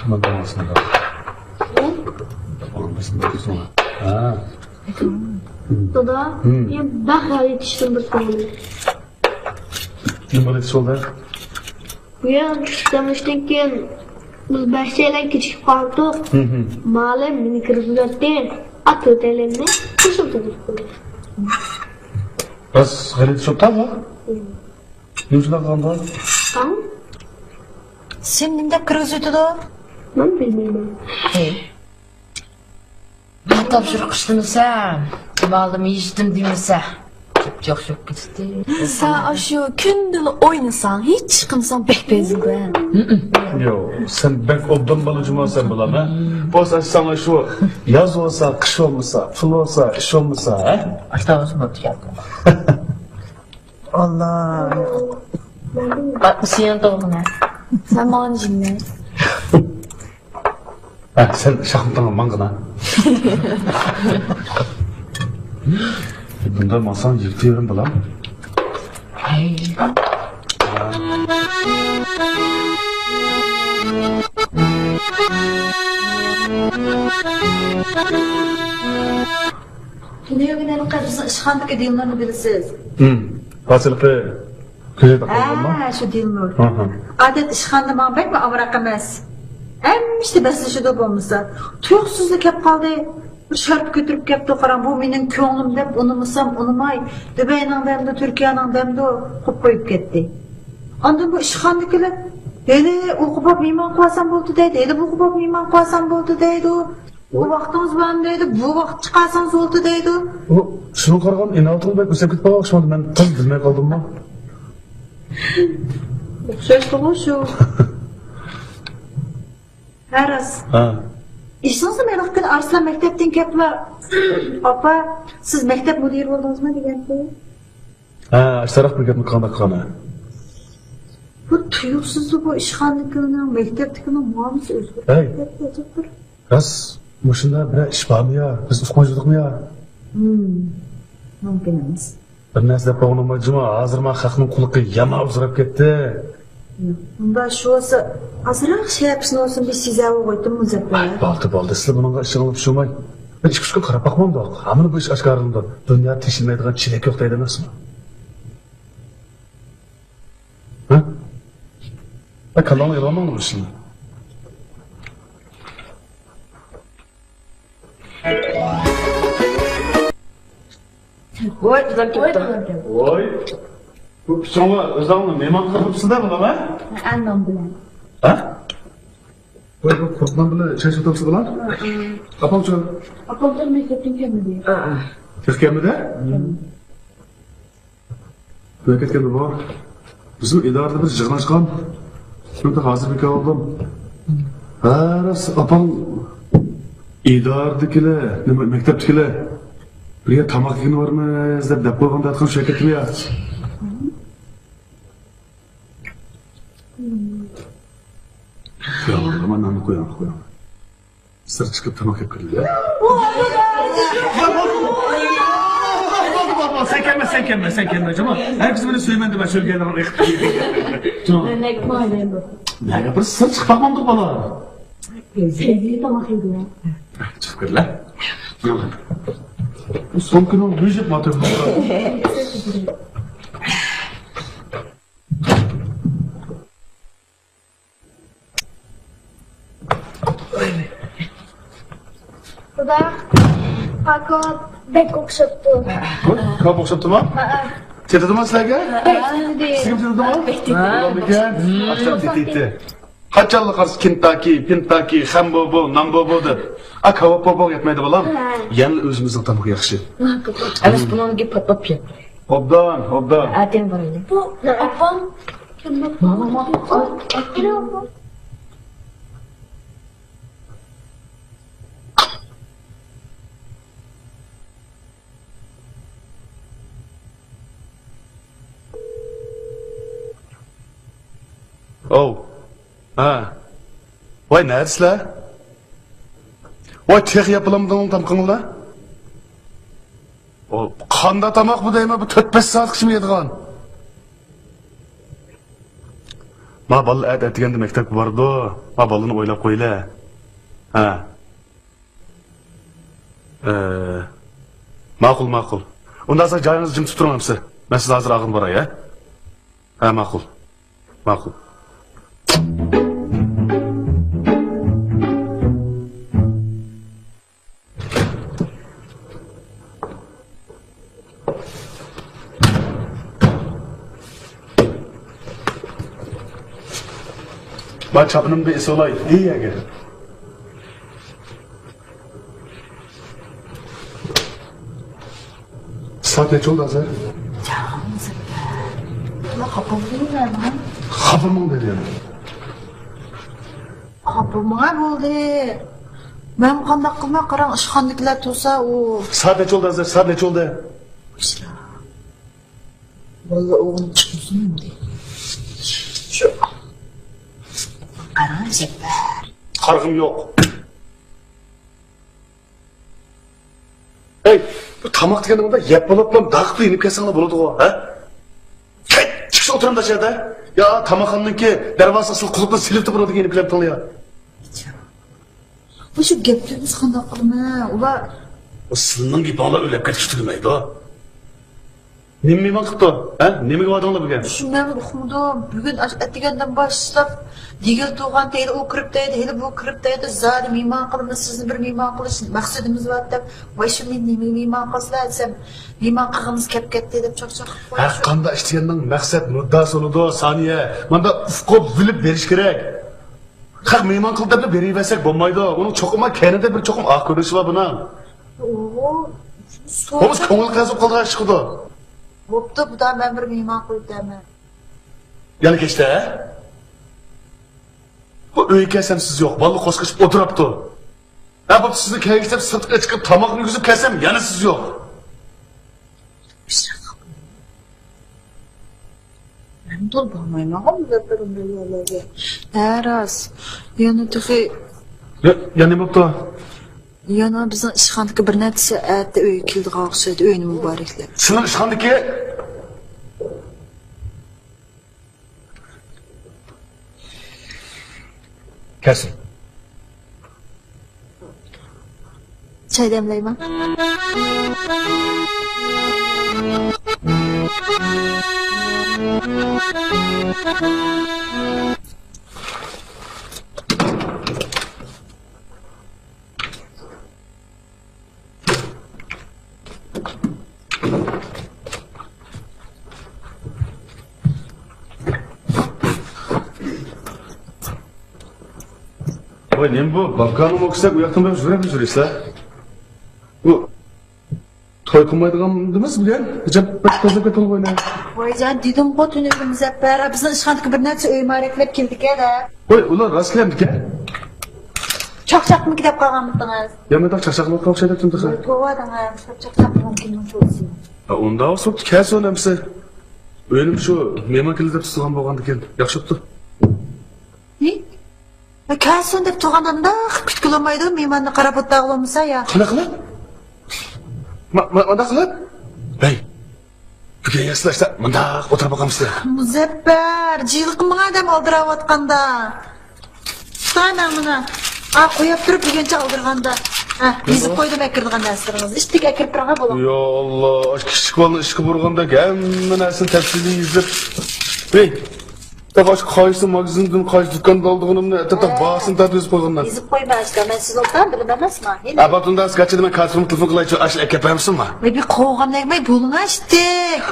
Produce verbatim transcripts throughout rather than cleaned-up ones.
مانا ماڭا سىڭدى. ھە؟ ماڭا سىڭدى. ھە. دادا، ھىم. مەن بەك غەلىتە ئىشتىن بىر كۆڭلۈم. نېمە غەلىتە ئىش بولدى؟ بۇ يەرگە چۈشۈپ دەم ئېلىشتىن كېيىن، بىز بەش چەيلەن كېچىكىپ قالدۇق. ھىم، ھىم. مالىم مېنى كىرگۈزۈۋەتتى. ئا، تۆتەيلەننى قوشۇپ تۇرۇپ. راست غەلىتە ئىش بوپتۇ بۇ. ھىم. نېمە شۇنداق قىلغاندا؟ ھاڭ؟ سېنى نېمە دەپ كىرگۈزۈۋېتىدۇ؟ مەن بىلمەيمەن. ھەي. مەن تاپشۇرۇق ئىشلىمىسەم، مالىم يېيىشتىم دېمىسە، ياخشى بولۇپ كېتەتتى. سەن ئاشۇ كۈندىلا ئوينىساڭ، ھېچ ئىش قىلمىساڭ بەك پەيزىلىك. ياق، سەن بەك ئوبدان بالا جۇما سەن، بالام، ھە؟ بولسا ساڭا شۇ ياز بولسا، قىش بولمىسا، پۇل بولسا، ئىش بولمىسا، ھە؟ ئاشۇنداق بولسا بولدى. ئاللا. بەك سىيان تۇغۇلغىنە. سەن ماڭا جىممە. ھە، سەن شاخمىتىڭغا ماڭغىنا. بۇنداق ماڭساڭ يىرتىۋېرىم، بالام. ھەي. تۈنۈگۈن ھېلىقى بىزنىڭ ئىشخانىدىكى دىلنۇرنى بىلىسىز؟ ھىم، بارسىلىقى كۆزى تاقالغانمۇ؟ ھە، شۇ دىلنۇر. ھە، ھە. ئادەتتە ئىشخانىدا ماڭا بەكمۇ ئامراق ئەمەس. ھەممە ئىشتا بەسلىشىدۇ بولمىسا. تۇيۇقسىزلا كەپ قالدى. بىر شارپا كۆتۈرۈپ كەپتۇ، قاراڭ، بۇ مېنىڭ كۆڭلۈم دەپ ئۇنىمىسام ئۇنىماي، دۇبەينىڭ دەمدۇ، تۈركىيەنىڭ دەمدۇ قويۇپ قويۇپ كەتتى. ئاندىن بۇ ئىشخانىدىكىلەر، ھېلى ئۇ قوپاپ مېھمان قىلىۋالسام بولدى دەيدۇ، ھېلى بۇ قوپاپ مېھمان قىلىۋالسام بولدى دەيدۇ. بۇ ۋاقتىڭىز بارمۇ دەيدۇ، بۇ ۋاقىت چىقارسىڭىز بولدى دەيدۇ. ئۇ، شۇنىڭغا قارىغان ئىناۋىتىڭىز بەك ئۆسۈپ كېتىپ قالغان ئوخشىمامدۇ، مەن تازا بىلمەي قالدىممۇ؟ ئوخشاشتىغۇ شۇ. ھە، راست. ھە. ئېسىڭىزدىمۇ ھېلىقى كۈنى ئارسلان مەكتەپتىن كەپلا، ئاپا، سىز مەكتەپ مۇدىرى بولدىڭىزمۇ دېگەنتى. ھە، ئاشۇنداق بىر گەپنى قىلغاندا قىلغان. بۇ تۇيۇقسىزلا بۇ ئىشخانىدىكىنىڭ، مەكتەپتىكىنىڭ مۇئامىلىسى ئۆزگىرىپ كەتتى، ئەجەبتۇر. راست، مۇشۇنداق بىرەر ئىش بارمۇ يا؟ بىز ئۇقمايۋاتىمىزمۇ يا؟ ھىم، مۇمكىن ئەمەس. بىر نەرسە دەپ بولغىنىم بار جۇما، ھازىر مانا خەقنىڭ قۇلىقى يامان ئۇزىراپ كەتتى. مۇنداق شۇ بولسا، ئازراق شەپىسىنى بولسۇن بىر سېزەۋالغايتتىم مۇزەپپەر. بولدى، بولدى، سىلەر بۇنىڭغا ئىشىڭلار پۇشۇماي. بىر ئىككى ئۈچ كۈن قاراپ باقمامدۇق؟ ھامىنا بۇ ئىش ئاشكارىلىنىدۇ. دۇنيا تېشىنمەيدىغان چېلەك يوق دەيدۇ ئەمەسمۇ؟ ھە؟ ھە، كاللاڭنى ئېلىۋالماڭ بۇ ئىشنى. ۋاي، دادام كەپتۇ. ۋاي. بۇ ئىككىڭلار ئۆزۈڭلار مېھمان قىلىپ تۇرۇپسىز-دە، بالام، ھە؟ ئەننەم بىلەن. ھە؟ ۋاي، بۇ قۇرۇقلام بىلەن چاي ئىچىۋاتامسىز، بالام؟ ھە، ھە. ئاپام چىقىپ. ئاپام مەكتەپتىن كەلمىدى. ھە، ھە. تېخى كەلمىدى؟ كەلمىدى. مەن كەتكەندە بار. بىزنىڭ ئىدارىدە بىر يىغىن ئاچقان. مەن تېخى ھازىر بىكار بولدۇم. ھە، راست، ئاپاڭ ئىدارىدىكىلەر، نېمە، مەكتەپتىكىلەر بىرگە تاماق يېگىلى بارىمىز دەپ دەپ قويغان دەتقان شۇ كەتتىمۇ يا؟ ياق، ئامان ناننى قويۇڭ، قويۇڭ. سىرت چىقىپ تاماق يەپ كىردى. سەن كەلمە، سەن كەلمە، سەن كەلمە، جۇما. ھەرگىز مېنى سۆيمەن دېمە، سۆيگەنلىرىڭ ئېقىپ كېتىدۇ. جۇما. نەگە بىر سىرت چىقىپ باقمامدۇق، بالا. سەن تاماق يەيدۇ. چىقىپ كىرلە. سومكىنىڭ بۈژۈپ ماتىرىدۇ. دادا، پاكو بەك ئوخشاپتۇ. كاۋاپ ئوخشاپتۇما؟ ھەئە. تېتىدىما سىلەرگە؟ بەك تېتىدى. سىزگىمۇ تېتىدىما؟ بەك تېتىدى. ئاشۇنداق تېتىيتتى. قاچانلا قارىسا كېنتاكى، پېنتاكى، خەن بوبو، نان بوبو دەپ. ئا، كاۋاپ بوبو يەتمەيدۇ، بالام. ھە. يەنىلا ئۆزىمىزنىڭ تامىقى ياخشى. ئەمەس، بۇنىڭدىكى پات-پات يەپ. ئوبدان، ئوبدان. ئەتىڭ بارىلى. بۇ ئاپام. ماما، ماما. ئاۋۇ. ھە. ۋاي، نەدىسىلەر؟ ۋاي، تېخى يەپ بولامدىڭ تامىقىڭلار؟ ئو، قانداق تاماق بۇ دەيمەن، بۇ تۆت-بەش سائەتكىچىمۇ يەيدىغان. ما بالىلار ئەتە ئەتىگەندە مەكتەپكە بارىدۇ. ما بالىنى ئويلاپ قويلە. ھە. ئە، ماقۇل، ماقۇل. ئۇنداق بولسا جايىڭىزدا جىم تۇرۇڭ ئەمسە. مەن سىز ھازىر ئالغىلى باراي، ھە؟ ھە، ماقۇل. ماقۇل. ما چاپىنىمنى ئېسىۋالاي. ئى، يەگە. سائەت نەچچە بولدى ھازىر؟ جانىم، خاپا بولدۇڭمۇ؟ خاپىمەن دېدىم. خاپىمەن بولدى. مەن قانداق قىلماي، قاراڭ، ئىشخانىدىكىلەر تۇرسا، ئۇ. سائەت نەچچە بولدى ھازىر؟ سائەت نەچچە بولدى؟ بالىلار ئوغلۇم چىقمىسۇن ئەمدى. شۇ. قاراڭ، زەپەر. قارىغۇم يوق. ھەي، بۇ تاماق دېگەندە مۇنداق يەپ بولۇپلا داغ قىلىپ يېنىپ كەلسەڭلار بولىدىغۇ، ھە؟ كەچ چىقسا ئولتۇرامدا شۇ يەردە. يا تاماقخانىنىڭكى دەرۋازىسى ئاستىغا قۇلۇپلا سېلىۋېتىپ بولىدىغۇ، يېنىپ كېلىپ تۇرۇڭلار يا. مۇشۇ گەپلىرىمىز قانداق قىلىمەن؟ ئۇلار. ئۇ سىلىنىڭ گېپىڭلار ئۆلۈپ كەتكۈچە تۈگىمەيدۇ. نېمە مېھمان قىپتۇ؟ ھە؟ نېمىگە باردىڭلار بۈگۈن؟ شۇ مەنمۇ ئۇقمىدىم. بۈگۈن ئاش ئەتىگەندىن باشلاپ دېگىلى تۇرغان، ھېلى ئۇ كىرىپ دەيدۇ، ھېلى بۇ كىرىپ دەيدۇ. زادى مېھمان قىلىمىز، سىزنى بىر مېھمان قىلىش مەقسىتىمىز بار دەپ. ۋاي، شۇ مېنى نېمىگە مېھمان قىلسىلەر دېسەم، مېھمان قىلغىمىز كەپ كەتتى دەپ چاقچاق قىلىپ قويۇش. ھەر قانداق ئىش دېگەننىڭ مەقسەت، مۇددىئاسى بولىدۇ، سانىيە. ماندا ئۇقۇپ بىلىپ بېرىش كېرەك. خەق مېھمان قىلدى دەپلا بېرىۋەرسەك بولمايدۇ. ئۇنىڭ چوقۇم كەينىدە بىر چوقۇم ئاق كۆرۈنۈشى بار بۇنىڭ. ئوغۇل، بولمىسا كۆڭۈل قەرز بولۇپ قالىدىغان ئىش چىقىدۇ. بوپتۇ، بۇدا مەن بىر مېھمان قىلىپ بېرىمەن. يەنە كەچتە، ھە؟ بۇ ئۆيگە كەلسەم سىز يوق، بالىلار قورساق ئېچىپ ئولتۇراپتۇ. ھە، بوپتۇ، سىزنى كەلگۈچە دەپ سىرتقا چىقىپ تاماقنى يېگۈزۈپ كەلسەم يەنە سىز يوق. مەن تولۇپ بولمايمەنغۇ مۇزەپپەر ئۇنداق يەرلەرگە. ھە، راست. يەنە تېخى. يا، يەنە بوپتۇ. يەنە بىزنىڭ ئىشخانىدىكى بىر نەچچە ئەتە ئۆيگە كېلىدىغان ئوخشايدۇ، ئۆينى مۇبارەكلەپ. سىزنىڭ ئىشخانىدىكى؟ كەلسۇن. چاي دەملەيمەن. ۋاي، نېمە بۇ؟ بابكانىڭ ئوكسىدەك ئۇ ياقتىن بۇ ياققا يۈگۈرۈپ يۈرۈسىلەر. بۇ توي قىلمايدىغاندىمىز بۈگۈن؟ ئەجەب بەك تازا كۆتۈرۈپ ئويناي. ۋايجان، دېدىمغۇ تۈنۈگۈن مۇزەپپەر، بىزنىڭ ئىشخانىدىكى بىر نەچچە ئۆي مۇبارەكلەپ كېلىدىكەن ھە. ۋاي، ئۇلار راست كېلەمدىكەن؟ چاقچاقمىكى دەپ قالغانمىدىڭىز؟ يا، مەن چاقچاقلىققا ئوخشايدۇ تېخى. توۋا دەڭە، چاقچاق مۇمكىن بولسۇن. ئۇنداق بولسا كەلسۇن ئەمسە. ئۆينىمۇ شۇ مېھمان كېلىدۇ دەپ تۇتۇلغان بولغاندىكىن ياخشى بوپتۇ. ھى؟ يا، كەلسۇن دەپ تۇرغاندا مۇنداق كۈتكىلى بولمايدۇ، مېھماننى قاراپ ئولتۇرغىلى بولمىسا يا. قانداق قىلىپ؟ ما-، ما-، مانداق قىلىپ؟ ھەي، بۈگۈن ياسلاشتا مۇنداق ئولتۇرۇپ باقامسىلەر؟ مۇزەپپەر، جىلىقىمىغا ئادەم ئالدىراۋاتقاندا. سانا مانا. ئا، قويۇپ تۇرۇپ بۈگۈنچە ئالدىرغاندا. ھە، يېزىپ قويدۇم ئەكىرىدىغان نەرسىلىرىڭىزنى. ئىشتىك ئەكىرىپ بېرىڭە بولۇڭ. يا ئاللا، ئاشۇ كىچىك بالىنى ئىشقا بۇرغاندەك ھەممە نەرسىنى تەپسىلىي يېزىپ. ھېي، تاق ئاشۇ قايسى ماگىزىندىن، قايسى دۇكاندىن ئالىدىغىنىمنى، تاق باھاسىنى تەتۈزۈپ قويغان. يېزىپ قويما ئاشتا، مەن سىزنى ئوبدان بىلىمەن ئەمەسما. ھېلى. ئەبەتۇنداس، گەرچە مەن كاسىمغا تېلېفون قىلايچۇ، ئاشۇ ئەكەپ بەرمىسۇنما. ۋاي، بىر قوغان دەگمەي بولۇڭ ئاشتىك.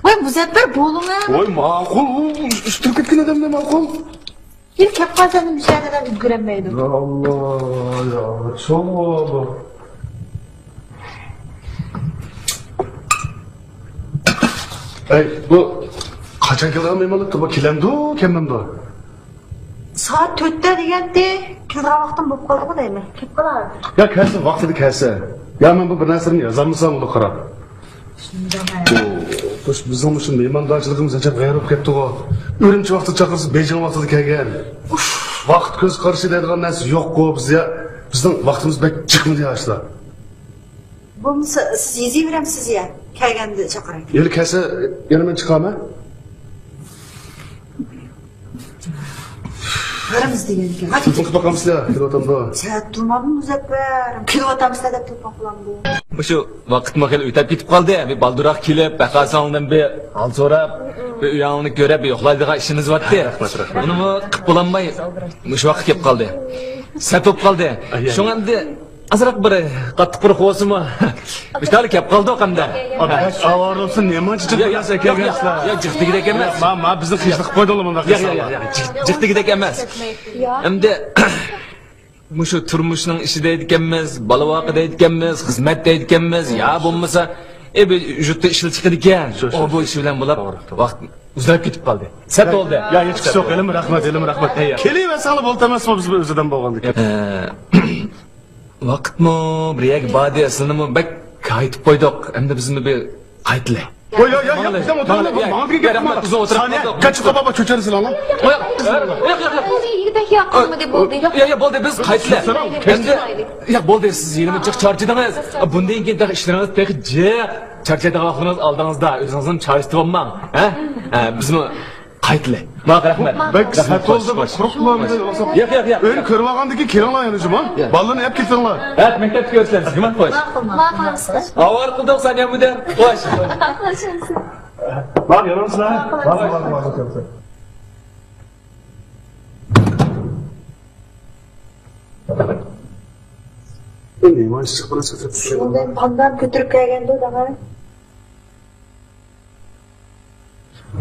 ۋاي، مۇزەپپەر، بولۇڭ. ۋاي، ماقۇل، ئۇ ئۈستۈرۈپ كەتكەن ئادەملەر ماقۇل. كېلىپ كەپ قالسا، مۇشۇ يەردە ئۈلگۈرەلمەيدۇ. يا ئاللا، يا ئاللا، چوڭ بۇ. ئەي، بۇ قاچان كېلىدىغان مېھمانلىقتۇ؟ بۇ كېلەمدۇ، كەلمەمدۇ؟ سائەت تۆتتە دېگەنتى. كېلىدىغان ۋاقتىم بولۇپ قالدىغۇ دەيمەن. كېلىپ قالار. يا كەلسە، ۋاقتىدا كەلسە. يا مەن بۇ بىر نەرسىلەرنى يازالمىسام، ئۇنى قاراپ. شۇنداق. ئوو، خوش، بىزنىڭ مۇشۇ مېھماندارچىلىقىمىز ئەجەب غەيرىي بولۇپ كەتتىغۇ. ئۈرۈمچى ۋاقتىدا چاقىرسا، بېيجىڭ ۋاقتىدا كەلگەن. ئۇف، ۋاقىت كۆز قارىشى دەيدىغان نەرسە يوققۇ بىزگە. بىزنىڭ ۋاقتىمىز بەك جىقمىدى يا ئاشۇلار. بولمىسا سىز يېزىۋېرەمسىز يا، كەلگەندە چاقىراي. يەنە كەلسە يەنە مەن چىقامەن. بارىمىز دېگەنكەن. تېلېفون قىلىپ باقامسىلەر، كېلىۋاتامدۇ؟ سەت تۇرمامدۇ مۇزەپپەر؟ كېلىۋاتامسىلەر دەپ تېلېفون قىلامدۇ؟ مۇشۇ ۋاقىتمۇ خېلى ئۆتەپ كېتىپ قالدى. بىر بالدۇرراق كېلىپ، بەقاسىڭدىن بىر ھال سوراپ، بىر ئۆيۈڭنى كۆرۈپ، بىر يوقلايدىغان ئىشىمىز بارتى. رەھمەت، رەھمەت. ئۇنىمۇ قىلىپ بولالماي، مۇشۇ ۋاقىت كېلىپ قالدى. سەت بولۇپ قالدى. ئاي، ئاي. شۇڭا ئەمدى ئازراق بىر قاتتىق بىر قوۋسىمۇ. مۇشتالا كەپ قالدۇق ئەمدى. ئاۋارە بولسا نېمانچە جىق يا، يا، بىلەن يا، يا، يا، جىق دېگۈدەك ئەمەس. ما، ما بىزنى خىجىللىق قىلىپ قويدۇڭلار مۇنداق يا، يا، يا، يا، جىق، جىق دېگۈدەك ئەمەس. ئەمدى مۇشۇ تۇرمۇشنىڭ ئىشى دەيدىكەنمىز، بالا ۋاقى دەيدىكەنمىز، خىزمەت دەيدىكەنمىز، يا بولمىسا، ئە، بىر يۇرتتا ئىشلىتىشكىدىكەن. شۇ، شۇ. ئۇ بۇ ئىشى بىلەن بولۇپ، توغرا، توغرا. ۋاقىت ئۇزاپ كېتىپ قالدى. سەت بولدى. يا، ھېچ قىسى يوق، ھېلىمۇ رەھمەت، ھېلىمۇ رەھمەت. ھەي، يا. كېلىۋەرسەڭلار بولدى ئەمەسمۇ، بىز بىر ئۆزىدىن بولغاندىكىن. ئە، ۋاقىتمۇ بىر يەرگە باردى، سىلىنىمۇ بەك ھايتىپ قويدۇق. ئەمدى بىزمۇ بىر قايتىلى. ۋاي، يا، يا، يا، ماڭىلى، بىزدىن ئوتۇرۇڭلار، ماڭا دېگەن گەپ قىلماڭلار. سانىيە، قاچىپ قاپاپ چۆچۈرىسىلەر. ياق، ياق، ياق، ياق. بولدى، ياق، ياق، بولدى، بىز قايتىلى. ئەمدى، ياق، بولدى، سىز يەنە جىق چارچىدىڭىز. بۇندىن كېيىن تېخى ئىشلىرىڭىز تېخى جىق. چارچايدىغان ۋاقتىڭىز ئالدىڭىزدا، ئۆزىڭىزنى چارچىتىۋالماڭ. ھە؟ ھە، بىزمۇ قايتىلى. ماقۇل، رەھمەت. بەك سەت بولدى، بىر قۇرۇق قىلىۋالمىدى. ياق، ياق، ياق. ئۆينى كۆرۈپ ئالغاندىن كېيىن كېلىڭلار يەنە جۇما. ياق. بالىلارنى ئەپ كېتىڭلار. ھە، مەكتەپتە كۆرۈشىمىز. گۇمان قوش. ماقۇل، ماقۇل. ئاۋارە قىلدۇق سانىيە مۇدىر. خوش. ماقۇل، يولۇڭسىلەر. ماقۇل، ماقۇل، ماقۇل. نېمە ئىششىق بىلەن سۆزلەپ تۇرۇشۇڭ؟ شۇنداق پاندام كۆتۈرۈپ كەلگەندۇ داڭا.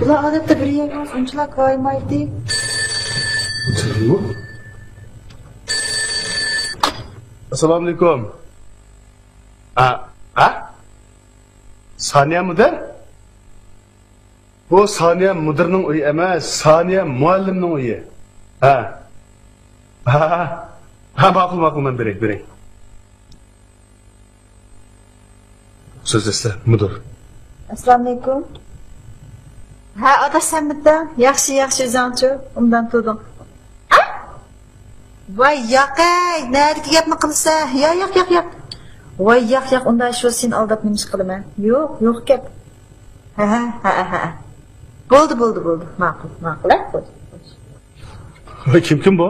بۇلار ئادەتتە بىر يەرگە ئۇنچىلا كايمايتتى. ئەسسالامۇئەلەيكۇم. ھە؟ ھە؟ سانىيە مۇدىر؟ بۇ سانىيە مۇدىرنىڭ ئۆيى ئەمەس، سانىيە مۇئەللىمنىڭ ئۆيى. ھە. ھە، ھە، ھە. ھە، ماقۇل، ماقۇل، مەن بېرەي، بېرەي. سۆزلەشسە، مۇدىر. ئەسسالامۇئەلەيكۇم. ھە، ئاداش سەنمىتىڭ؟ ياخشى، ياخشى، ئۆزۈڭچۇ؟ ئوبدان تۇردۇڭ. ھە؟ ۋاي ياق ئەي، نەدىكى گەپنى قىلىسەن؟ يا، ياق، ياق، ياق. ۋاي ياق، ياق، ئۇنداق ئىش بولسا سېنى ئالداپ نېمە ئىش قىلىمەن؟ يوق، يوق گەپ. ھە، ھە، ھە، ھە، ھە. بولدى، بولدى، بولدى. ماقۇل، ماقۇل، ھە، بولدى. ۋاي، كىم، كىم بۇ؟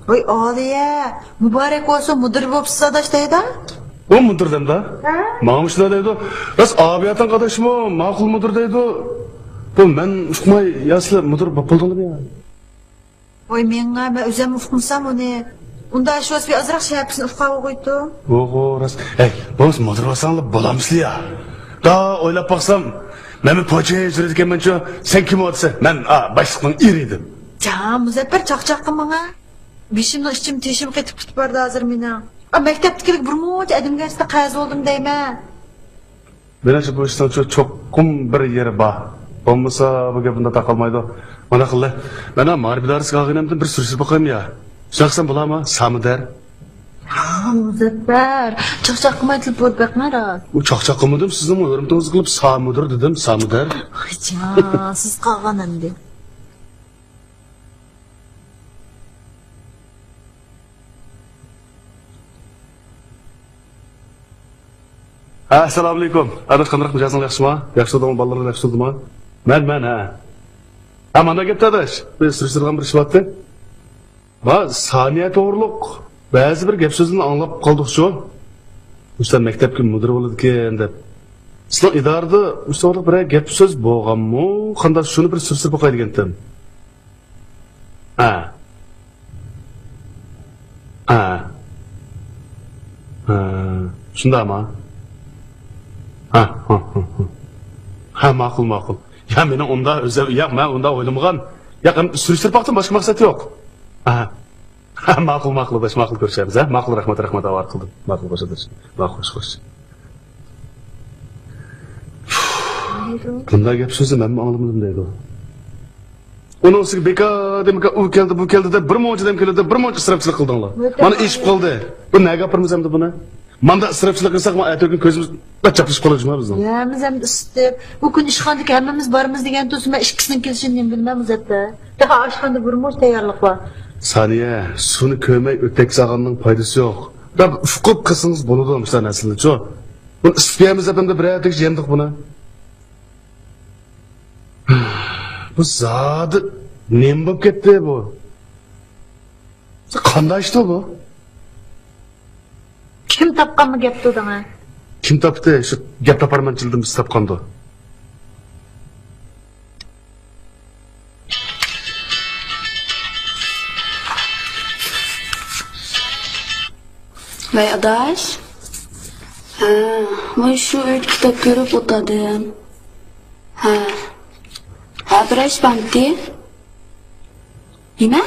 ۋاي، ئالىيە، مۇبارەك بولسۇن، مۇدىر بوپسىز ئاداش دەيدۇ. ئۇ مۇدىر دەمدۇ؟ ھە؟ ماڭا مۇشۇنداق دەيدۇ. راست ئابىياتىڭ قاداشمۇ ماقۇل مۇدىر دەيدۇ. بۇ مەن ئۇقماي، يا سىلەر مۇدىر بوپ بولدۇڭلارمۇ يا؟ ۋاي، مېڭە، مەن ئۆزۈم ئۇقمىسام ئۇنى. ئۇنداق ئىش بولسا بىر ئازراق شەپىسىنى ئۇقاۋۇ قويدۇم. ۋوغۇ، راست. ھەي، بولمىسا مۇدىر بولساڭلار بولامسىلەر يا؟ دا ئويلاپ باقسام، مەنمۇ پوچى يۈرىدىكەنمەنچۇ، سەن كىم ئۇ دېسە، مەن، ئا، باشلىقنىڭ ئېرى ئىدىم. جان، مۇزەپپەر، چاقچاق قىلماڭا. بېشىمنىڭ ئىچىم تېشىم قېتىپ كېتىپ بارىدۇ ھازىر مېنىڭ. ئا، مەكتەپتىكىلەرگە بىر مۇنچە ئادەمگە قەرز بولدۇم دەيمەن. مېنىڭچە بۇ ئىشنىڭچۇ چوقۇم بىر يېرى بار. بولمىسا بۇ گەپ بۇنداق تاقالمايدۇ. مانا قىللى. مەن مائارىپ ئىدارىسىگە ئالغىنىمدىن بىر سۈرۈشتۈرۈپ باقايمۇ يا؟ شۇنداق قىلسام بولامۇ؟ سامۇدەر. ھا، مۇزەپپەر. چاقچاق قىلماي تېلېفون بېقىڭ راست. ئۇ چاقچاق قىلمىدىم، سىزنىڭ ھۆرمىتىڭىزگە قىلىپ سامۇدۇر دېدىم، سامۇدەر. ۋاي جان، سىز قالغان ئەمدى. ھە، ئەسسالامۇئەلەيكۇم. ئاداش، قانداق مىجەزىڭ ياخشىما؟ ياخشى تۇردۇڭمۇ؟ بالىلىرىڭ ياخشى تۇردىما؟ مەن، مەن، ھە. ھە، مانا گەپتە ئاداش. بىز سۈرۈشتۈرىدىغان بىر ئىش بارتى. ما، سانىيە توغرۇلۇق بەزى بىر گەپ سۆزلەرنى ئاڭلاپ قالدۇقچۇ. مۇشۇ مەكتەپكە مۇدىر بولىدىكەن دەپ. سىزنىڭ ئىدارىدە مۇشۇ توغرۇلۇق بىرەر گەپ سۆز بولغانمۇ؟ قانداق، شۇنى بىر سۈرۈشتۈرۈپ باقاي دېگەنتىم. ھە. ھە. ھە. شۇنداقما؟ ھە، ھە، ھە، ھە. ھە، ماقۇل، ماقۇل. يا، مېنىڭ ئۇنداق ئۆزۈم، يا، مەن ئۇنداق ئويلىمىغان. يا، سۈرۈشتۈرۈپ باقتىم، باشقا مەقسەت يوق. ھە. ھە، ماقۇل، ماقۇل، ئاداش، ماقۇل كۆرۈشەرمىز، ھە؟ ماقۇل، رەھمەت، رەھمەت، ئاۋارە قىلدىم. ماقۇل، خوش، ئاداش. ماقۇل، خوش، خوش. بۇنداق گەپ سۆزنى مەنمۇ ئاڭلىمىدىم دەيدۇ. ئۇنىڭ ئۈستىگە بىكار، دېمىكار، ئۇ كەلدى، بۇ كەلدى دەپ بىر مۇنچە ئادەم كېلىدۇ، بىر مۇنچە ئىسراپچىلىق قىلدىڭلار. مانا ئېشىپ قالدى. بۇ نەگە ئاپىرىمىز ئەمدى بۇنى؟ مانداق ئىسراپچىلىق قىلساق، ما ئەتىگۈن كۆزىمىز چاپلىشىپ قالىدۇ جۇما بىزنىڭ. ھەممىمىز ئەمدى ئىسسىتىپ، ئۇ كۈنى ئىشخانىدىكى ھەممىمىز بارىمىز دېگەن تۇرسا، مەن ئىككىسىنىڭ كېلىشىنى نېمە بىلىمەن مۇزەپپەر. تېخى ئاشخانىدا بىر مۇنچە تەييارلىق بار. سانىيە، سۇنى كۆرمەي ئۆتەك سالغاننىڭ پايدىسى يوق. بىر ئۇقۇپ قىلسىڭىز بولىدۇ مۇشۇنداق نەرسىلەرنىچۇ. بۇنى ئىسسىتىپ يەيمىز دەپ ئەمدى بىرەر تېگىش يەمدۇق بۇنى. بۇ زادى نېمە بولۇپ كەتتى بۇ؟ قانداق ئىشتۇ بۇ؟ كىم تاپقانمۇ گەپتۇ دەڭە؟ كىم تاپتى؟ شۇ گەپ تاپارمەنچىلىدىن بىرسى تاپقاندۇ. ۋەي ئاداش. ھە، ۋاي شۇ ئۆيدە كىتاب كۆرۈپ ئولتۇردۇم. ھە. ھە، بىر ئىش بارمىتى؟ نېمە؟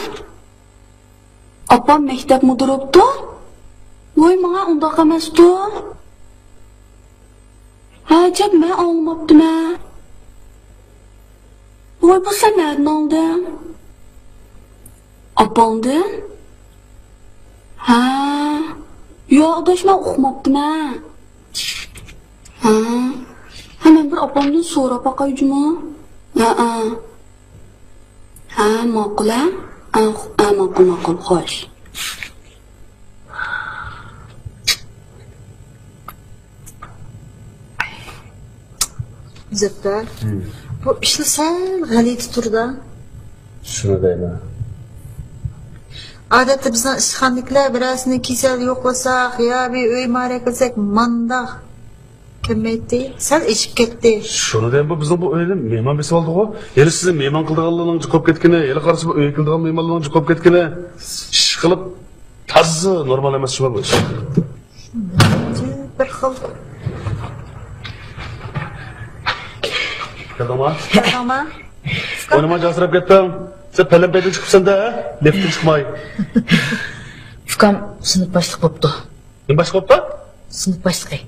ئاپام مەكتەپ مۇدىرى بوپتۇ؟ ۋاي، ماڭا ئۇنداق ئەمەستۇ. ھە، ئەجەب، مەن ئاڭلىماپتىمەن. ۋاي، بۇ سەن نەدىن ئاڭلىدىڭ؟ ئاپاڭدىن؟ ھە. ياق، ئاداش، مەن ئۇقماپتىمەن. ھە. ھە، مەن بىر ئاپامدىن سوراپ باقاي جۇمۇ. ھە، ھە. ھە، ماقۇل، ھە؟ ھە، ھە، ماقۇل، ماقۇل، خوش. مۇزەپپەر، ھىم. بۇ ئىشلار سەل غەلىتە تۇردا. شۇنى دەيمەن. ئادەتتە بىزنىڭ ئىشخانىدىكىلەر بىرەرسىنى كېسەل يوقلىساق يا بىر ئۆي مارە قىلساق مانداق كەلمەيتتى. سەل ئېشىپ كەتتى. شۇنى دەيمەن، بۇ بىزنىڭ بۇ ئۆينى مېھمان بېسىۋالدىغۇ. ھېلى سىزنى مېھمان قىلىدىغانلارنىڭ جۇقۇپ كەتكىنى، ھېلى قارىسا بۇ ئۆيگە كېلىدىغان مېھمانلارنىڭ جۇقۇپ كەتكىنى. ئىشقىلىپ تازا نورمال ئەمەس شۇ بۇ ئىش. بىر خىل. كەلدىڭما؟ كەلدىڭما؟ ئۇكام. ئوينىماي جاسىراپ كەتتىڭ. سەن پەلەمپەيدىن چىقىپسەن-دە، ھە؟ لىفتتىن چىقماي. ئۇكام سىنىپ باشلىقى بوپتۇ. نېمە باشلىقى بوپتۇ؟ سىنىپ باشلىقى.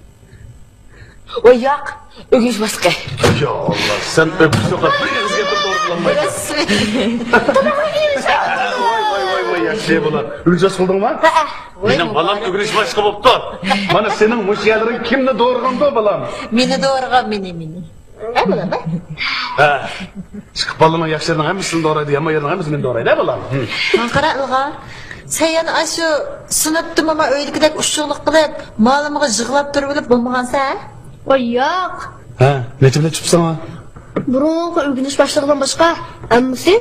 ۋاي ياق، ئۆگىنىش باشلىقى. يا ئاللا، سەن ئۆپۈپ سوقۇپ بىر ئېغىز گەپنى توغرا قىلالمايسەن. ۋاي، ۋاي، ۋاي، ۋاي، ياخشى بالا. ئۆگىنىش باشلىقى بولدۇڭما؟ ھەئە. مېنىڭ بالام ئۆگىنىش باشلىقى بوپتۇ. مانا سېنىڭ مۇشۇ يەرلىرىڭ كىمنى دورىغاندۇ، بالام؟ مېنى دورىغان، مېنى، مېنى. ھە، بالام، ھە؟ ھە. ئىككى بالىنىڭ ياخشى يېرىنىڭ ھەممىسىنى دورايدۇ، يامان يېرىنىڭ ھەممىسىنى مېنى دورايدۇ، ھە، بالام؟ ھىم. ماڭا قارا، ئىلغار. سەن يەنە ئاشۇ سىنىپتىمۇ ما ئۆيدىكىدەك ئۇششۇقلۇق قىلىپ، مۇئەللىمگە يىغلاپ تۇرۇۋېلىپ بولمىغانسەن، ھە؟ ۋاي ياق. ھە، نەچچە بىلەن چۈشۈپسەن؟ بۇرۇنقى ئۆگىنىش باشلىقىدىن باشقا ھەممىسى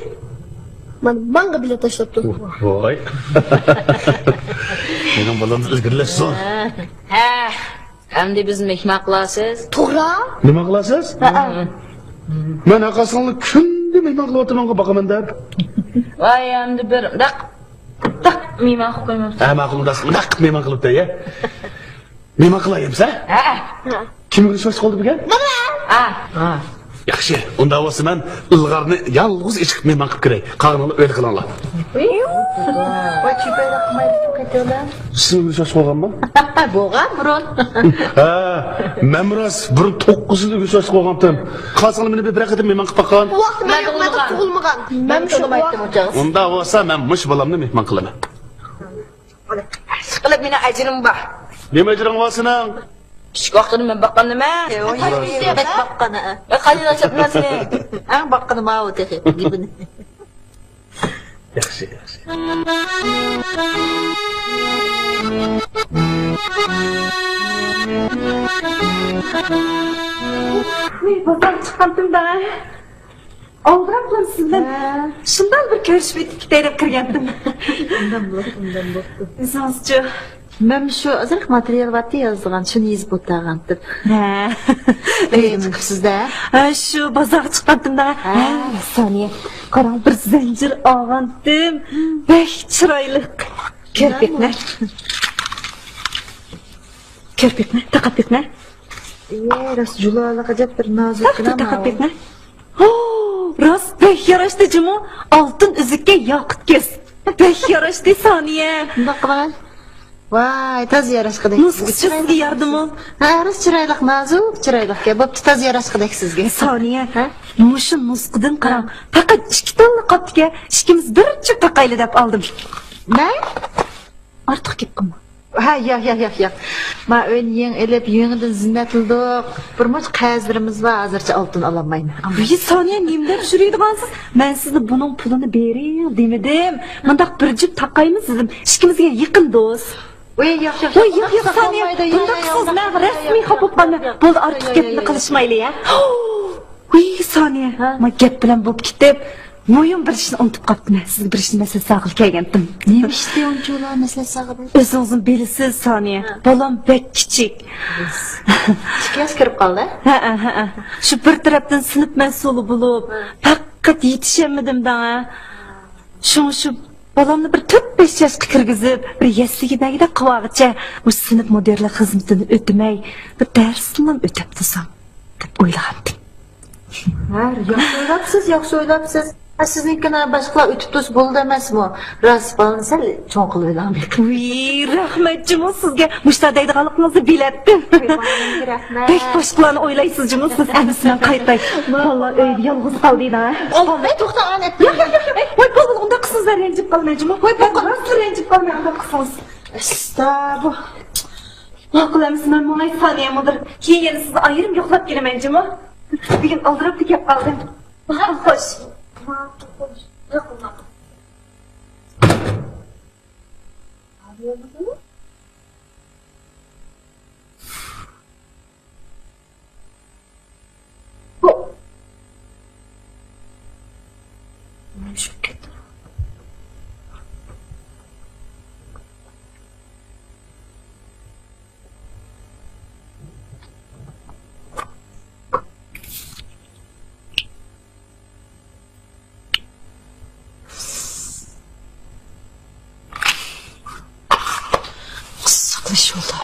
مانا ماڭا بېلەت تاشلاپتۇ. ۋاي. مېنىڭ بالام ئىلگىرىلەپسۇ. ھە. ئەمدى بىزنى مېھمان قىلارسىز؟ توغرا. مېھمان قىلارسىز؟ ھەئە. مەن ھەققاسىڭلار كۈندە مېھمان قىلىۋاتىمەنغۇ، باقىمەن دەپ. ۋاي، ئەمدى بىر داق، داق مېھمان قىلىپ قويمامسىز؟ ھە، ماقۇل، داق، داق مېھمان قىلىپ دەي، يە. مېھمان قىلاي ئەمسە؟ ھەئە. كىم ئۆگىنىش باشلىقى بولدى بۈگۈن؟ ھە. ھە. ياخشى، ئۇنداق بولسا مەن ئىلغارنى يالغۇز ئېچىپ مېھمان قىلىپ كىرەي. قالغىنىڭلار ئۆيدە قىلىڭلار. ۋاي، چۈپەيلەك قىلمايدىكەن قېتىۋالام. سىز ئۆگىنىش باشلىقى بولغانمۇ؟ بولغان بۇرۇن. ھە، مەنمۇ راست بۇرۇن توققۇز يىل ئۆگىنىش باشلىقى بولغانتىم. قالساڭلار مېنى بىر، بىرەر قېتىم مېھمان قىلىپ باققان. ئۇ ۋاقىتتا مەن، مەن تۇغۇلمىغان. مەن شۇ ۋاقىتتا. ئۇنداق بولسا مەن مۇشۇ بالامنى مېھمان قىلىمەن. ئىشقىلىپ مېنىڭ ئەجرىم بار. نېمە ئەجرىڭ بار سېنىڭ؟ كىچىك ۋاقتىدا مەن باققان نېمە؟ بەك باققان، ھە. قايسى ئاشاتماسنى؟ ئەڭ باققىنى ماۋۇ تېخى. ياخشى، ياخشى. ۋاي، بازارغا چىققانتىم دە. ئالدىراپلا سىز بىلەن ھە. شۇنداق بىر كۆرۈشۈپ ئۆتۈپ كېتەي دەپ كىرگەنتىم. ئۇنداق بوپتۇ، ئۇنداق بوپتۇ. ئۆزىڭىزچۇ؟ مەن شۇ ئازراق ماتېرىيال بارتى يازىدىغان، شۇنى يېزىپ ئولتۇرغانتىم. ھە. ئۆيگە چىقىپسىز-دە؟ ھە، شۇ بازارغا چىققانتىم-دە. ھە. ھە، سانىيە، قاراڭ، بىر زەنجىر ئالغانتىم. بەك چىرايلىق. كىرپىكلەر. كىرپىكلەر، تاقاپىكلەر. ئىيە، راست جۇلالىق ئەجەب بىر نازۇككىنا. تاقا، تاقا ماۋۇ. پېكىنە. ھو، راست بەك ياراشتى جۇمۇ. ئالتۇن ئۈزۈككە ياقۇت كۆز. بەك ياراشتى سانىيە. مۇنداق قىلاي. ۋاي، تازا ياراشقۇدەك. نۇسخىسى سىزگە يارىدىمۇ؟ ھە، راست چىرايلىق، نازۇك چىرايلىقكەن. بوپتۇ، تازا ياراشقۇدەك سىزگە. سانىيە، ھە؟ مۇشۇ نۇسخىدىن قاراڭ. ھە. پەقەت ئىككى تاللا قاپتىكەن. ئىككىمىز بىر جۈپ تاقايلى دەپ ئالدىم. مەن؟ ئارتۇق گەپ قىلما. ھە، ياق، ياق، ياق، ياق. ما ئۆينى يېڭى ئېلىپ، يېڭىدىن زىننەتلىدۇق. بىر مۇنچە قەرزلىرىمىز بار، ھازىرچە ئالتۇن ئالالمايمەن. ۋىي، سانىيە، نېمە دەپ يۈرىدىغانسىز؟ مەن سىزنى بۇنىڭ پۇلىنى بېرىڭ دېمىدىم. مۇنداق بىر جۈپ تاقايمىز دېدىم. ئىككىمىزگە يېقىن دوست. ۋىي، ياق، ياق، ۋىي، ياق، ياق، سانىيە، بۇنداق قىلسىڭىز مەن رەسمىي خاپا بولۇپ قالىمەن. بولدى، ئارتۇق گەپنى قىلىشمايلى، يا. ۋىي، سانىيە، ھە؟ ما گەپ بىلەن بولۇپ كېتىپ، مۇھىم بىر ئىشنى ئۇنتۇپ قاپتىمەن. سىزگە بىر ئىشنى مەسلىھەت سالغىلى كەلگەنتىم. نېمە ئىشتى ئۇنچىۋالا مەسلىھەت سالغىلى؟ ئۆزىڭىزمۇ بىلىسىز، سانىيە. ھە. بالام بەك كىچىك. ئىككى ياش كىرىپ قالدى. ھەئە، ھەئە. شۇ بىر تەرەپتىن سىنىپ مەسئۇلى بولۇپ، ھە، پەقەت يېتىشەلمىدىم دەڭە. شۇڭا شۇ بالامنى بىر تۆت-بەش ياشقا كىرگۈزۈپ، بىر يەسلىگە بەرگۈدەك قىلىۋالغۇچە، مۇشۇ سىنىپ مۇدىرلىق خىزمىتىنى ئۆتىمەي، بىر دەرسنىمۇ ئۆتەپ تۇرسام دەپ ئويلىغانتىم. ھە، ياخشى ئويلاپسىز، ياخشى ئويلاپسىز. ھە، سىزنىڭكىنى باشقىلار ئۆتۈپ تۇرسا بولىدۇ ئەمەسمۇ؟ راست، بالىنى سەل چوڭ قىلىۋېلىڭ. ۋىي، رەھمەت جۇمۇ سىزگە. مۇشتا دەيدىغانلىقىڭىزنى بىلەتتىم. ۋىي، بالىمغا رەھمەت. بەك باشقىلارنى ئويلايسىز جۇمۇ سىز. ئەمدى مەن قايتاي. ۋاللا ئۆيدە يالغۇز قالدى ھە. ئالماي توختا ئان ئەتمەيدۇ. ياق، ياق، ياق، ياق. ۋاي، بول، بول، ئۇنداق قىلسىڭىز مەن رەنجىپ قالىمەن جۇمۇ. ۋاي، بول، بول، راست رەنجىپ قالىمەن ئۇنداق قىلسىڭىز. ئەستا بۇ. ماقۇل ئەمىسە مەن ماڭاي سانىيە مۇدىر. كېيىن يەنە سىزنى ئايرىم يوقلاپ كېلىمەن جۇمۇ. بۈگۈن ئالدىراپلا كەپ قالدىم. ماقۇل، خوش. ماقۇل، ماقۇل. ساقلاش يولدا.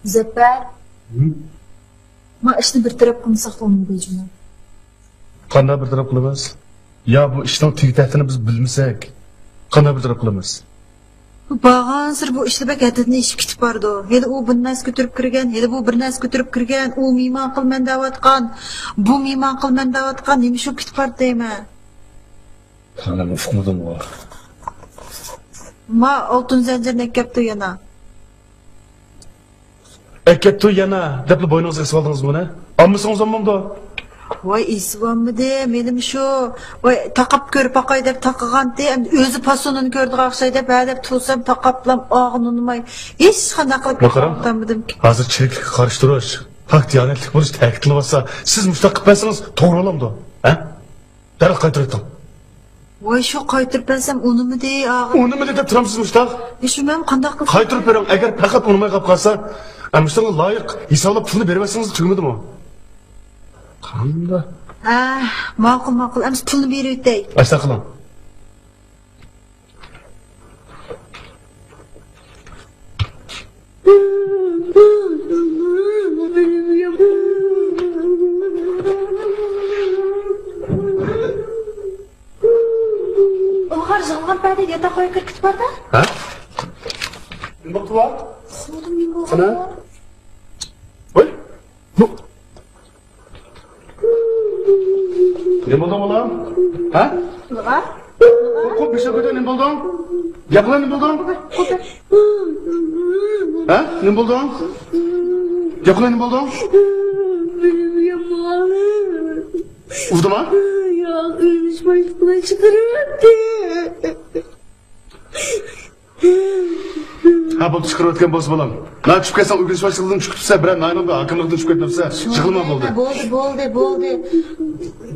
مۇزەپپەر، ما ئىشنى بىر تەرەپ قىلمىساق بولمايدۇ جۇمۇ. قانداق بىر تەرەپ قىلىمىز؟ يا بۇ ئىشنىڭ تېگى تەكتىنى بىز بىلمىسەك، قانداق بىر تەرەپ قىلىمىز؟ بارغانسېرى بۇ ئىشلار بەك ھەددىدىن ئېشىپ كېتىپ بارىدۇ. ھېلى ئۇ بىر نەرسە كۆتۈرۈپ كىرگەن، ھېلى بۇ بىر نەرسە كۆتۈرۈپ كىرگەن، ئۇ مېھمان قىلىمەن دەۋاتقان، بۇ مېھمان قىلىمەن دەۋاتقان، نېمە شۇ كېتىپ بارىدۇ دەيمەن. مەن ئۇقمىدىمغۇ. ما ئالتۇن زەنجىرنى ئەكەپتۇ يەنە. ئەكەپتۇ يەنە دەپلا بوينىڭىزغا ئېسىۋالدىڭىزمۇ نە؟ ئالمىسىڭىز بولمامدۇ؟ ۋاي، ئېسىۋالمىدىم، مېنىمۇ شۇ. ۋاي، تاقاپ كۆرۈپ باقاي دەپ تاقىغانتى، ئەمدى ئۆزى پاسونىنى كۆرىدىغان ئوخشاي دەپ، ھە دەپ تۇرسام، تاقاپلام ئاغىنى ئۇنىماي، ھېچقانداق قىلىپ بۇ قاراڭ، تاقىتالمىدىمكى. ھازىر چىرىكلىككە قارشى تۇرۇش، پاك دىيانەتلىك بولۇش تەكىتلىنىۋاتسا، سىز مۇشۇنداق قىلىپ بەرسىڭىز توغرا بولامدۇ؟ ھە؟ دەرھال قايتۇرۇۋېتىڭ. ۋاي، شۇ قايتۇرۇپ بەرسەم ئۇنىمىدى، ئاغا. ئۇنىمىدى دەپ تۇرامسىز مۇشتاق؟ ئېشۇ، مەن قانداق قىلسام؟ قايتۇرۇپ بېرىڭ، ئەگەر پەقەت ئۇنىماي قاپ قالسا، ئە، مۇشتاققا لايىق ھېسابلاپ پۇلنى بېرىۋەتسىڭىز تۈگىمىدىمۇ؟ قانداق؟ ھە، ماقۇل، ماقۇل، ئەمسە پۇلنى بېرىۋېتەي. ئاشۇنداق قىلىڭ. ئىلغار يىغلىغان پەدە ياتاق ئۆيگە كىرىپ كېتىپ باردا. ھە؟ نېمە بولدى بۇ؟ سورۇن نېمە بولغان؟ قانا؟ ۋاي. بۇ نېمە بولدۇڭ بالام؟ ھە؟ قوپ بېشىڭ كۆتۈر، نېمە بولدۇڭ؟ گەپلە، نېمە بولدۇڭ؟ ھە؟ نېمە بولدۇڭ؟ گەپلە، نېمە بولدۇڭ؟ ئۇردىما؟ ياق، ئۆگىنىش باشلىقىنى چىقىرىۋەتتى. ھە، بولدى، چىقىرىۋەتكەن بولسا بالام. مانا چۈشۈپ كەتسەڭ، ئۆگىنىش باشلىقىدىن چۈشۈپ كەتسە، بىرەر ناھىيەنىڭ ھاكىملىقىدىن چۈشۈپ كەتمەپسە، يىغلىما بولدى. بولدى، بولدى، بولدى.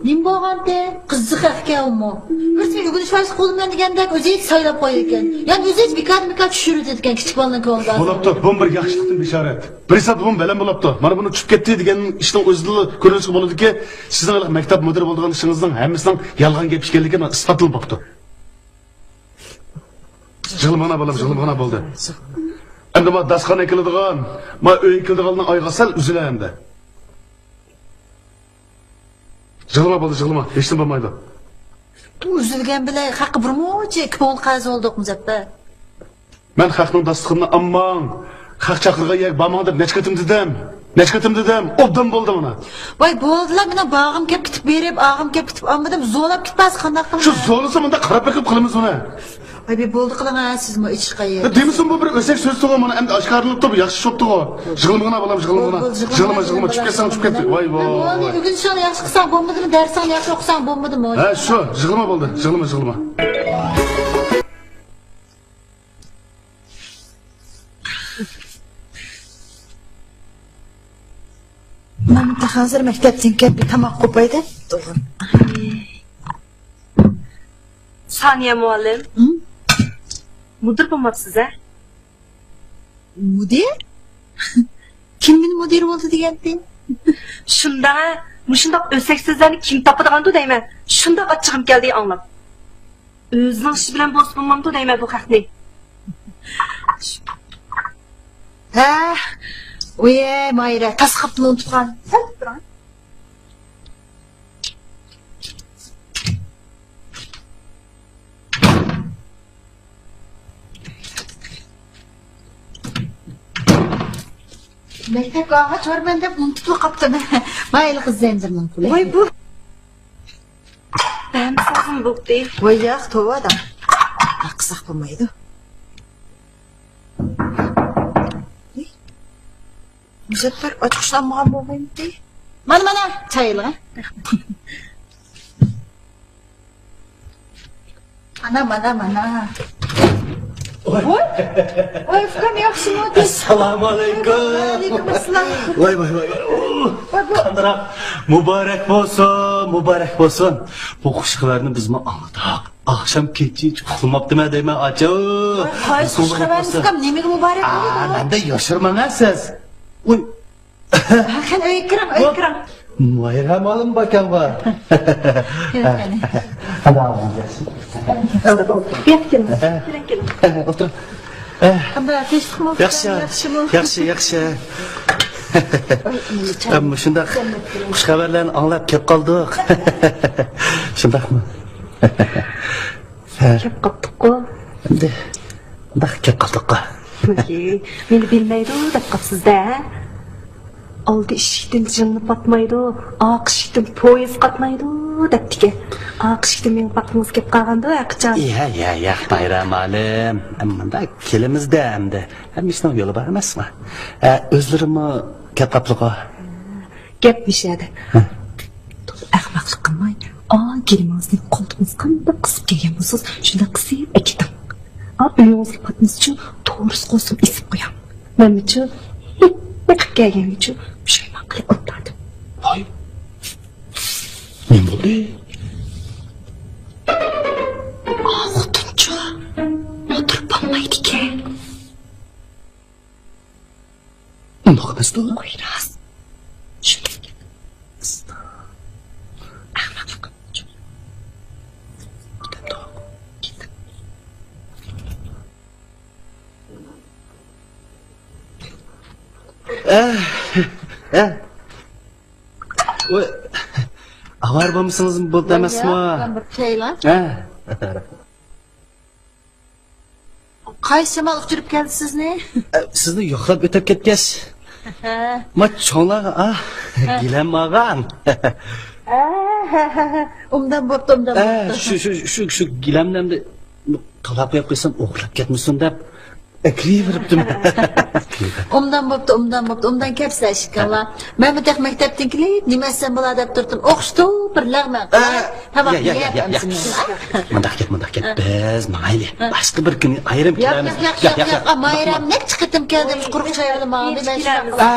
نېمە بولغانتى؟ قىزىق ئەكەن ئۇمۇ. بىرسى ئۆگىنىش باشلىقى بولىمەن دېگەندەك، ئۆزى ھېچ سايلاپ قويىدىكەن. يەنى ئۆزى ھېچ بىكار-بىكار چۈشۈرۈۋېتىدىكەن كىچىك بالىنىڭ كۆڭلىدە. بولاپتۇ، بۇمۇ بىر ياخشىلىقتىن بېشارەت. بىر ھېسابتا بۇمۇ بەلەن بولاپتۇ. مانا بۇنى چۈشۈپ كەتتى دېگەن ئىشنىڭ ئۆزىدىنلا كۆرۈۋېلىشقا بولىدۇكى، سىزنىڭ ھېلىقى مەكتەپ مۇدىرى بولىدىغان ئىشىڭىزنىڭ ھەممىسىنىڭ يالغان گەپ ئىكەنلىكى مانا ئىسپاتلىنىپ باپتۇ. يىغلىماڭا بالام، يىغلىماڭا، بولدى. ئەمدى ما داستىخان ئەكېلىدىغان، ما ئۆي ئەكېلىدىغاننىڭ ئايىغى سەل ئۈزۈلە ئەمدى. يىغلىما بولدى، يىغلىما، ھېچنېمە بولمايدۇ. ئۈزۈلگەن بىلەن خەققە بىر مۇنچە كۆڭۈل قەرز بولدۇق، مۇزەپپەر. مەن خەقنىڭ داستىخىنىنى ئالماڭ، خەق چاقىرغان يەرگە بارماڭ دەپ نەچچە قېتىم دېدىم. نەچچە قېتىم دېدىم. ئوبدان بولدى مانا. ۋاي، بولدىلا، مېنىڭ باغىم كەپ كېتىپ بېرىپ، ئاغام كەپ كېتىپ ئالمىدىم. زورلاپ كېتىپ بارسا قانداق قىلىمەن؟ شۇ زورلىسا مۇنداق قاراپ بېقىپ قىلىمىز ئۇنى. ۋاي، بىر بولدى قىلىڭ، ھە، سىزمۇ ئىچىش قايىر. يا دېمىسۇن، بۇ بىر ئۆسەك سۆزتۇغۇ، مانا ئەمدى ئاشكارىلىنىپتۇ، بۇ ياخشى چۈشۈپتىغۇ. يىغلىمىغىنا بالام، يىغلىمىغىنا. بول، بول، يىغلىما، يىغلىما، چۈشۈپ كەتسەڭ چۈشۈپ كەت. ۋاي، ۋاي، ۋاي. ئۆگىنىشىڭنى ياخشى قىلساڭ بولمىدىمۇ، دەرسىڭنى ياخشى ئوقۇساڭ بولمىدىمۇ؟ ھە، شۇ، يىغلىما بولدى، يىغلىما، يىغلىما. مەن ھازىر مەكتەپتىن كەپ بىر تاماق قوپاي دەپ تۇرغان. سانىيە مۇئەللىم، ھە؟ مۇدىر بولماپسىز ھە؟ مۇدىر؟ كىم مېنى مۇدىر بولدى دېگەنتى؟ شۇنداق ھە، مۇشۇنداق ئۆسەك سۆزلەرنى كىم تاپىدىغاندۇ دەيمەن. شۇنداق ئاچچىقىم كەلدى ئاڭلاپ. ئۆزىنىڭ ئىشى بىلەن بولسا بولمامدۇ دەيمەن بۇ خەقنى. ھە، ئۇيە، ماھىرە، تاس قاپتىنى ئۇنتۇپ قالدىم. سەل تۇرۇڭ. مەكتەپكە ئالغاچ بارىمەن دەپ ئۇنتۇپلا قاپتىمەن. مايىل قىز زەنجىرنىڭ پۇلى. ۋاي بۇ. بەمسازمۇ بوپتۇ. ۋاي ياق، توۋا دەڭ. قىلساق بولمايدۇ. مۇزەپپەر ئاچقۇچلانمىغان بولغىيمىدى؟ مانا، مانا، چايلىغا. ئانا، مانا، مانا. ۋوي. ۋوي. ۋوي، ئۇكام، ياخشىمۇ؟ ئەسسالامۇ ئەلەيكۇم. ۋەئەلەيكۇم ئەسسالام. ۋاي، ۋاي، ۋاي، ۋاي. ۋوي، بۇ قانداق مۇبارەك بولسۇن، مۇبارەك بولسۇن. بۇ خۇش خەۋەرنى بىزمۇ ئاڭلىدۇق. ئاخشام كېچە ھېچ ئۇخلىماپتىمەن دەيمەن، ئاچا. ۋاي، قايسى خۇش خەۋەر ئۇكام، نېمىگە مۇبارەك بولىدۇ؟ ئا، مەندىن ياشىرماڭ ھە سىز. ۋوي. ھە، قېنى، ئۆيگە كىرىڭ، ئۆيگە كىرىڭ. مايرام ھالىم باكاڭغا. كىرىڭ، قېنى. بۇ ياققا كېلىڭ. كىرىڭ، كېلىڭ. ئولتۇرۇڭ. قانداق، تىنچلىقمۇ؟ ياخشى، ياخشىمۇ؟ ياخشى، ياخشى. مۇشۇنداق خۇش خەۋەرلەرنى ئاڭلاپ كەپ قالدۇق. شۇنداقمۇ؟ كەپ قاپتۇققۇ. ئەمدى مۇنداق كەپ قاپتۇققۇ. مېنى بىلمەيدۇ دەپ قاپسىز-دە، ھە؟ ئالدى ئىشىكتىن جىڭنە پاتمايدۇ، ئارقا ئىشىكتىن پويىز قاتنايدۇ دەپتىكەن. ئارقا ئىشىكتىن مېڭىپ باققىڭىز كەپ قالغاندۇ ھەقىچان. يا، يا، يا، مايرام ھالىم. ئەمما مۇنداق كېلىمىز-دە ئەمدى. ھەممە ئىشنىڭ يولى بار ئەمەسمۇ؟ ھە، ئۆزلىرىمۇ كەپ قاپتۇققۇ. گەپ مۇشۇ يەردە. ھە. ئەخمەقلىق قىلماي، ئا، گىلىمىڭىزنى قولتۇقىڭىزغا قانداق قىسىپ كەلگەن بولسىڭىز، شۇنداق قىسىپ ئەكېتىڭ. ئا، ئۆيىڭىزگە پاتمىسىچۇ، تورۇس قوسۇپ ئېسىپ قويۇڭ. مەنمۇچۇ، بېقىپ كەلگەنگىچۇ پۇشايمان قىلىپ ئولتۇردۇم. ۋاي. نېمە بولدى؟ ئا، خوتۇنچۇ، ئولتۇرۇپ بولمايدىكەن. ئۇنداق ئەمەستۇ. قوي راست. شۇنداق. ئەخمەقلىق قىلمىدىم. ئە، ئە. ۋاي. ئاۋارە بولمىسىڭىز بولدى ئەمەسمۇ؟ ياق، بىر چايلا. ئە. قايسى شامال ئۇچۇرۇپ كەلدى سىزنى؟ ئە، سىزنى يوقلاپ ئۆتۈپ كەتكەچ. ھە. ما چوڭلارغا، ئا، ھە. گىلەم ئالغان. ھە، ھە، ھە، ھە. ئوبدان بوپتۇ، ئوبدان ئە، بوپتۇ. شۇ، شۇ، شۇ، شۇ گىلەمنى ئەمدى تالاپ قويۇپ قويسام، ئوغرىلاپ كەتمىسۇن دەپ، ئەكىرىۋېرىپتىمەن. ئوبدان بوپتۇ، ئوبدان بوپتۇ. ئوبدان كەپسىلەر ئىكەنلا. مەنمۇ تېخى مەكتەپتىن كېلىپ، نېمە ئەتسەم بولا دەپ تۇردۇم. ئوخشىتىپ بىر لەغمەن قىلىپ، ھە، تاماق يەپ ئەمسىمەن. مۇنداق گەپ، مۇنداق گەپ. ھە. بىز ماڭايلى. ھە. باشقا بىر كۈنى ئايرىم كېلەرمىز. ياق، ياق، ياق، ياق، ياق. مايرام نەچچە قېتىم كەلدى، قۇرۇق چاي بىلەن ماڭدى. مەن شۇنداق قىلىمەن. ئە،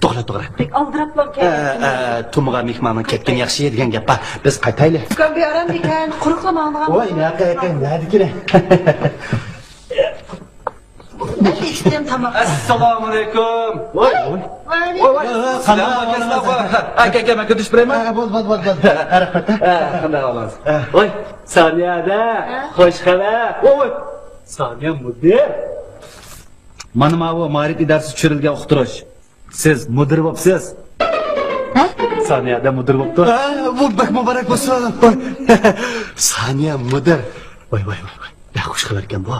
توغرا، توغرا. بەك ئالدىراپلا كەلدى. ئە، ئە، تۇمىغا مېھماننىڭ كەتكىنى ياخشى دېگەن گەپ بار. بىز قايتايلى. ئۇكام بىر ئارام ئىكەن، قۇرۇقلا ماڭىدىغان. ۋاي، نەقە، نەدىكىنە. مەن ئىچتىم تاماق. ئەسسالامۇئەلەيكۇم. ۋاي. ۋەئەلەيكۇم. ۋاي، ۋاي. قانداق ئەھۋالىڭىز؟ ئاكا، ئاكا، مەن كۆتۈرۈپ بېرەيمۇ؟ ھە، بولدى، بولدى، بولدى، بولدى. ھە، رەھمەت. ھە، قانداق ئەھۋالىڭىز؟ ھە. ۋاي، سانىيەدە، ھە؟ خوش خەۋەر. ۋاي، ۋاي. سانىيە مۇدىر. مانا ماۋۇ مائارىپ ئىدارىسىگە چۈشۈرۈلگەن ئۇقتۇرۇش. سىز مۇدىر بوپسىز. ھە؟ سانىيەدە مۇدىر بوپتۇ. ھە، بۇ بەك مۇبارەك بولسۇن. سانىيە مۇدىر. ۋاي، ۋاي، ۋاي، ۋاي. بەك خۇش خەۋەركەن بۇ.